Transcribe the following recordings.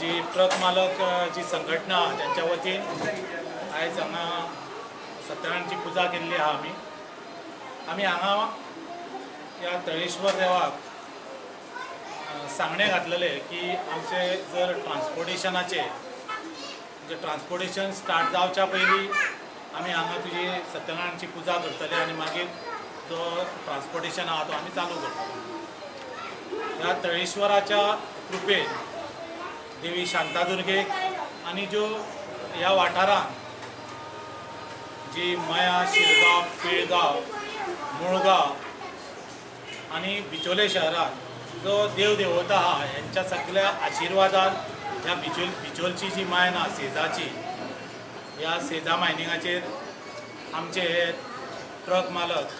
जी ट्रक मालक जी संघटना आहा त्यांच्या वतीन आयज हांगा सत्यनारायणची पुजा केल्ली आहा. आमी आमी हांगा ह्या तळेश्वर देवाक सांगणें घातलेलें की आमचे जर ट्रान्सपोर्टेशनाचे म्हणजे ट्रान्सपोर्टेशन स्टार्ट जावच्या पयलीं आमी हांगा तुजी सत्यनारायणची पुजा करतले आनी मागीर जो ट्रान्सपोर्टेशन आहा तो आमी चालू करतले. ह्या तळेश्वराच्या कृपेन देवी शांतादुर्गेक आनी ज्यो ह्या वाठारांत जी मया, शिरगांव, पिळगांव, मुळगांव आनी बिचोले शहरांत जो देव देवता आहा हेंच्या सगळ्या आशिर्वादान ह्या बिचोलची जी मायन आहा सेजाची, ह्या सेजा मायनिंगाचेर आमचे हे ट्रक मालक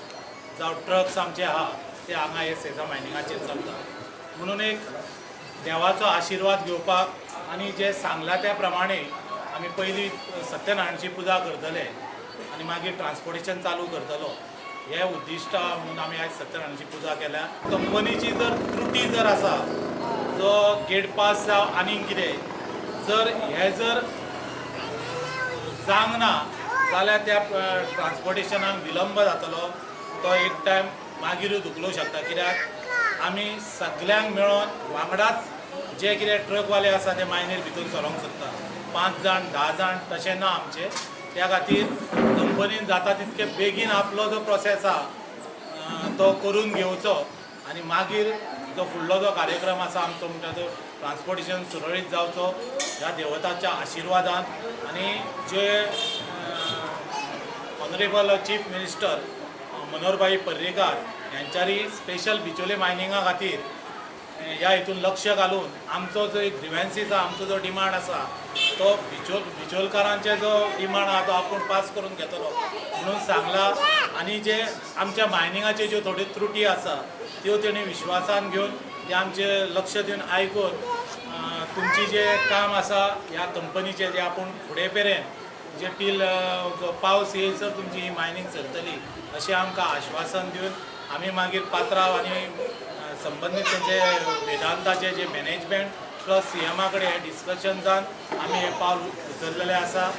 जावं ट्रक्स आमचे आहा ते हांगा हे सेजा मायनिंगाचेर चलता. म्हणून एक देवाचो आशिर्वाद घेवपाक आनी जे सांगला त्या प्रमाणे आमी पयलीं सत्यनारायणची पुजा करतले आनी मागीर ट्रान्सपोर्टेशन चालू करतलो हे उद्दिश्ट म्हणून आमी आयज सत्यनारायणची पुजा केल्या. कंपनीची जर त्रुटी जर आसा, जो गेट पास जावं आनीक कितें जर हे जर जावंक ना जाल्यार त्या ट्रान्सपोर्टेशनाक विलंब जातलो, तो एक टायम मागीरूय धुकलूंक शकता. कित्याक आमी सगल्यांक मेळोन वांगडाच जे कितें ट्रकवाले आसा ते मायनीर भितर सरोंक सोदता, 5 जाण 10 जाण तशें ना आमचें. त्या खातीर कंपनीन जाता तितके बेगीन आपलो जो प्रोसेस आहा तो करून घेवचो आनी मागीर जो फुडलो जो कार्यक्रम आसा आमचो म्हणटा तो ट्रान्सपोर्टेशन सुरळीत जावचो ह्या देवताच्या आशिर्वादान. आनी जे honourable chief minister Manoharbhai Parrikar यांच्यारी स्पेशल बिचोले मायनिंगा खातीर ह्या हितून लक्ष घालून आमचो जो एक ग्रिवेन्सीस आसा, आमचो जो डिमांड आसा तो बिचोलकारांचे जो डिमांड आहा तो आपूण पास करून घेतलो म्हणून सांगला. आनी जे आमच्या मायनिंगाच्यो ज्यो थोड्यो त्रुटी आसा त्यो तेणी विश्वासान घेवन ते आमचे लक्ष दिवन आयकून तुमची जे काम आसा ह्या कंपनीचे जे आपूण फुडें मेरेन जे टील जो पावस येयसर तुमची ही मायनींग चलतली अशें आमकां आश्वासन दिवन आमी मागीर पात्रांव आनी संबंदीत तेंचे वेदांताचे जे मॅनेजमेंट प्लस सीएमा कडेन हें डिस्कशन जावन आमी हें पावल उचललेलें आसा.